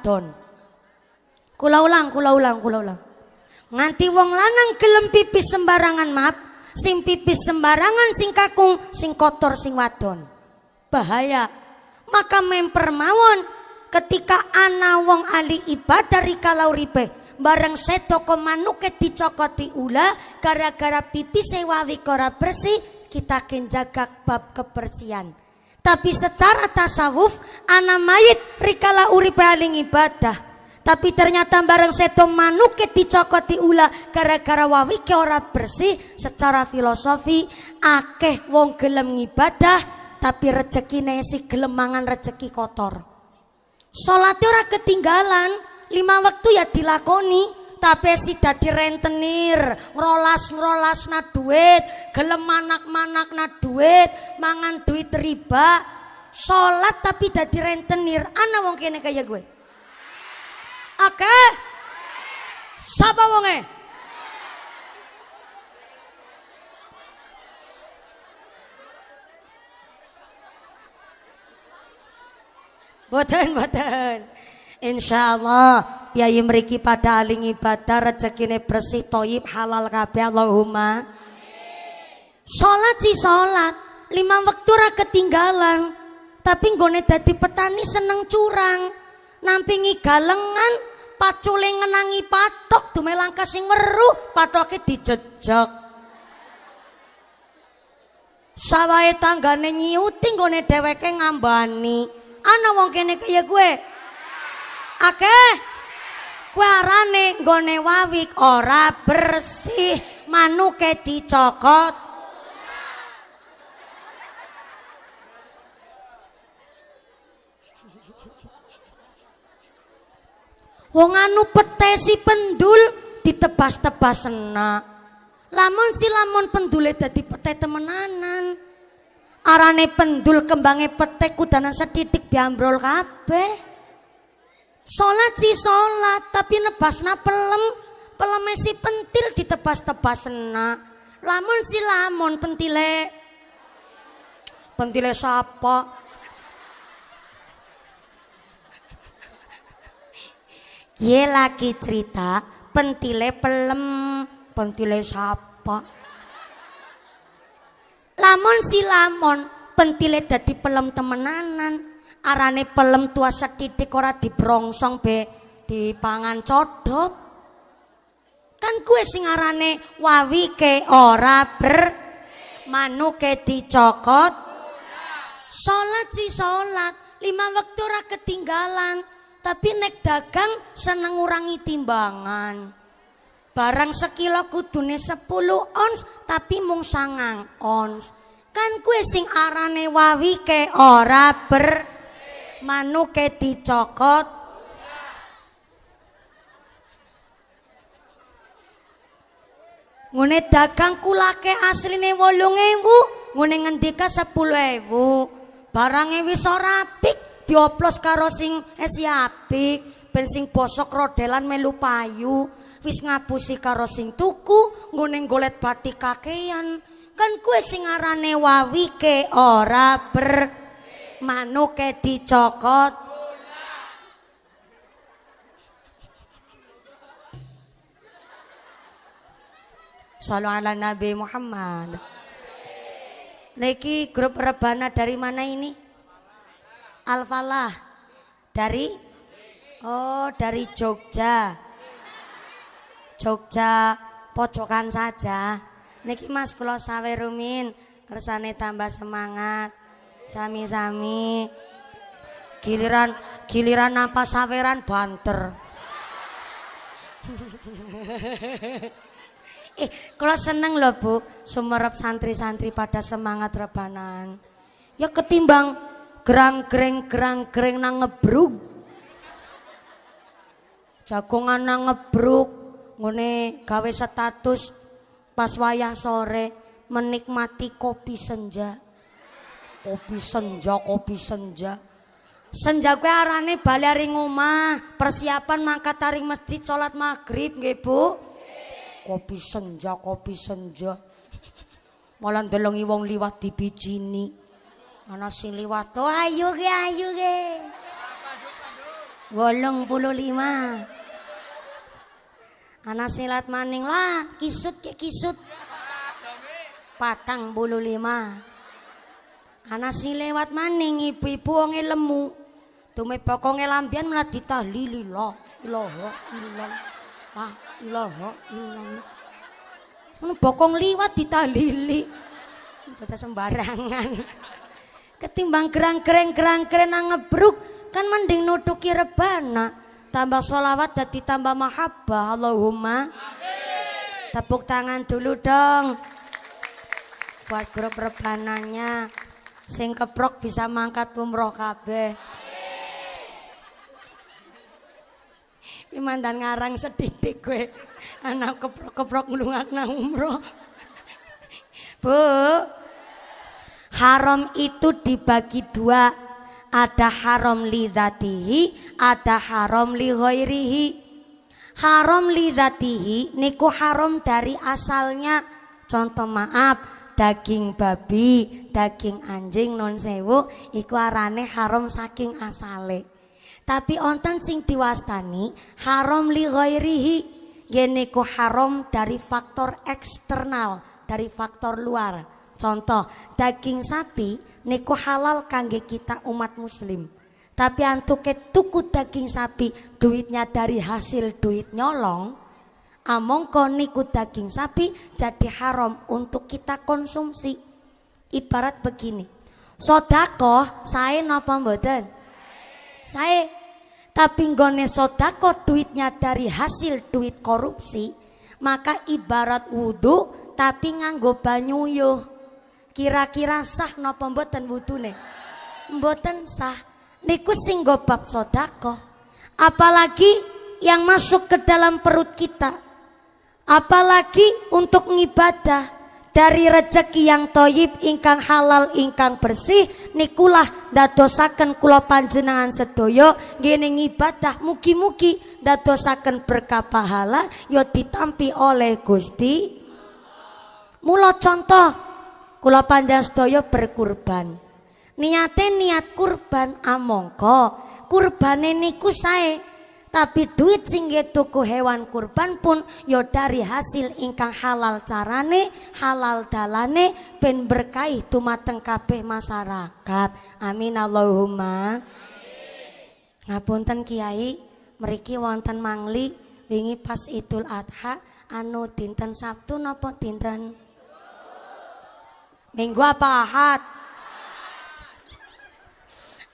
wadon. Kula ulang, kula ulang, kula ulang. Nganti wong lanang gelem pipis sembarangan, maaf, sing pipis sembarangan sing kakung, sing kotor sing wadon. Bahaya. Maka memper mawon ketika ana wong ahli ibadah rikala uripe bareng sedo manuke dicokoti ula gara-gara pipise wawik ora bersih, kita jaga bab kebersihan. Tapi secara tasawuf ana mayit rikala uripe ahli ibadah, tapi ternyata bareng sedo manuke dicokoti ula gara-gara wawike ora bersih, secara filosofi akeh wong gelem ngibadah tapi rezekine si gelem mangan rezeki kotor. Salate ora ketinggalan, 5 waktu ya dilakoni, tapi si dadi rentenir, ngrolas-ngrolas na duit, gelem manak-manak na duit, mangan duit riba, salat tapi dadi rentenir. Ana wong kene kaya gue. Akeh. Sapa wonge? Boten, boten. Insyaallah piyayi mriki pada ahli ibadah, rezekine bersih, thayyib, halal kabeh, Allahumma. Salat sih salat, 5 waktu ora ketinggalan. Tapi nggone dadi petani seneng curang. Nampingi galengan, pacule ngenangi patok, dume langkah sing weruh, patoke dijejeg. Sawahe tanggane nyiuti nggone dheweke ngambani. Ana wong kene kaya gue. Akeh. Kuwi arane nggone wawik ora bersih, manuke dicokot. Wong anu petesi pendul ditebas-tebas enak. Lamun si lamun pendule dadi pete temenanan. Arane pendul kembange pete kudanan setitik biambrol kabeh. Salat si salat tapi nebasna pelem, peleme si pentil ditebas-tebas enak. Lamun si lamun pentile pentile sapa? Ye lagi cerita pentile pelem, pentile sapa? Lamun si lamun pentile dadi pelem temenanan. Arane pelem tua setitik ora dibrongsong be dipangan codot. Kan kuwe sing arane wawike ora ber manuke dicokot. Salat si salat, 5 waktu ora ketinggalan. Tapi nek dagang seneng ngurangi timbangan. Barang sekilo kudune 10 ons tapi mung 9 ons. Kan kuwe sing arane wawike ora ber manuke dicokot. Ngene dagang kulake asline 8.000, ngene ngendika 10.000. Barange wis ora apik, dioplos karo sing esi apik, ben sing bosok rodelan melu payu, wis ngapusi karo sing tuku, nggone golet bathi kakean. Kan kuwe sing arane wawike ora ber manuke dicokot. Sallu ala Nabi Muhammad. Niki grup rebana dari mana ini? Al-Falah. Dari? Oh, dari Jogja. Jogja pojokan saja. Niki Mas kula sawe rumin, kersane tambah semangat. Sami-sami. Giliran giliran nampa saweran banter. Kula seneng lho Bu, sumerep santri-santri pada semangat rebanan. Ya ketimbang gerang-gereng gerang-gereng nang ngebruk. Jagongan nang ngebruk, ngene gawe status pas wayah sore menikmati kopi senja. Kopi senja, kopi senja. Senja kuwi arane bali aring omah, persiapan mangkat aring masjid salat maghrib nggih Bu. Kopi senja, kopi senja. Malah ndelengi wong liwat dibijini. Ana sing liwat, oh, ayo ge, ayo ge. 85. Ana silat maning lah, kisut ke kisut. 45. Ana sing lewat maning ibu-ibu wonge lemu. Dume bokonge lambian malah ditahlili, la ilaha illallah. La ilaha illallah. Ngono bokong liwat ditahlili. Bocah sembarangan. Ketimbang gerang-gereng gerang-gereng nang ngebruk kan mending nutuki rebana. Tambah sholawat dadi tambah mahabbah. Allahumma amin. Tepuk tangan dulu dong buat grup rebananya. Sing keprok bisa mangkat umroh kabeh. Iki mantan ngarang sedidik kowe. Anak keprok-keprok nglungakna umroh. Bu, haram itu dibagi dua. Ada haram li dzatihi, ada haram li ghairihi. Haram li dzatihi niku haram dari asalnya. Contoh maaf, daging babi, daging anjing non sewu iku arane haram saking asale. Tapi onten sing diwastani haram li ghairihi, nggih niku haram dari faktor eksternal, dari faktor luar. Contoh, daging sapi niku halal kangge kita umat muslim. Tapi antuke tuku daging sapi duitnya dari hasil duit nyolong, amongko niku daging sapi jadi haram untuk kita konsumsi. Ibarat begini, sodakoh sae napa mboten? Sae. Tapi nggone sodakoh duitnya dari hasil duit korupsi, maka ibarat wudu tapi nganggo banyu uyuh. Kira-kira sah napa mboten wudune? Mboten sah. Niku sing nggo bab sodakoh. Apalagi yang masuk ke dalam perut kita. Apalagi untuk ngibadah dari rezeki yang toyib ingkang halal ingkang bersih nikulah dadosaken kula panjenengan sedaya ngene ngibadah, mugi-mugi dadosaken berkah pahala ya ditampi oleh Gusti. Mula contoh kula panjenengan sedaya berkurban, niate niat kurban, amongko kurbane niku sae, tapi duit sing tuku hewan kurban pun ya dari hasil ingkang halal carane, halal dalane, ben berkahi dumateng kabeh masyarakat. Amin Allahumma. Ngapunten Kiai, mriki wonten Mangli wingi pas Idul Adha anu dinten Sabtu napa dinten Minggu apa Ahad?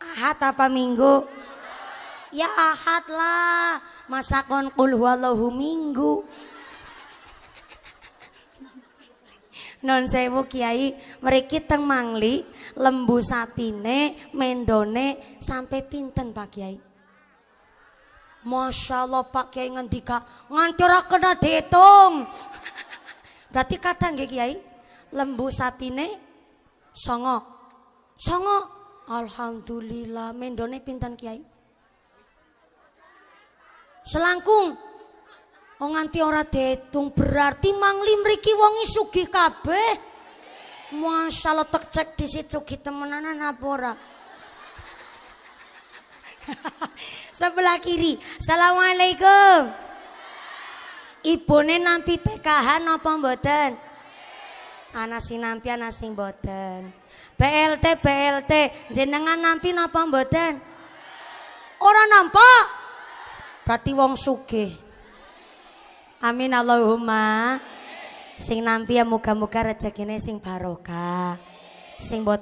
Ahad apa Minggu? Ya Ahad lah, masa kon qul huwallahu Minggu. Non sewu Kiai, mriki teng Mangli lembu sapine mendone sampai pinten Pak Kiai? Masya Allah Pak Kiai ngendika nganti ora kena diitung. Berarti kadang nggih Kiai, lembu sapine songo. Songo. Alhamdulillah, mendone pinten Kiai? Selangkung. Oh nganti ora diitung, berarti Mangli mriki wonge sugih kabeh. Masyaallah tek cek disit sugih temenanan apa ora? Sebelah kiri. Assalamualaikum. Ibune nampi PKH napa mboten? Ana sing nampi ana sing mboten. BLT BLT jenengan nampi napa mboten? Ora nampa. Berarti wong sugih. Amin Allahumma. Sing nampi ya muga-muga rezekine sing barokah. Sing mboten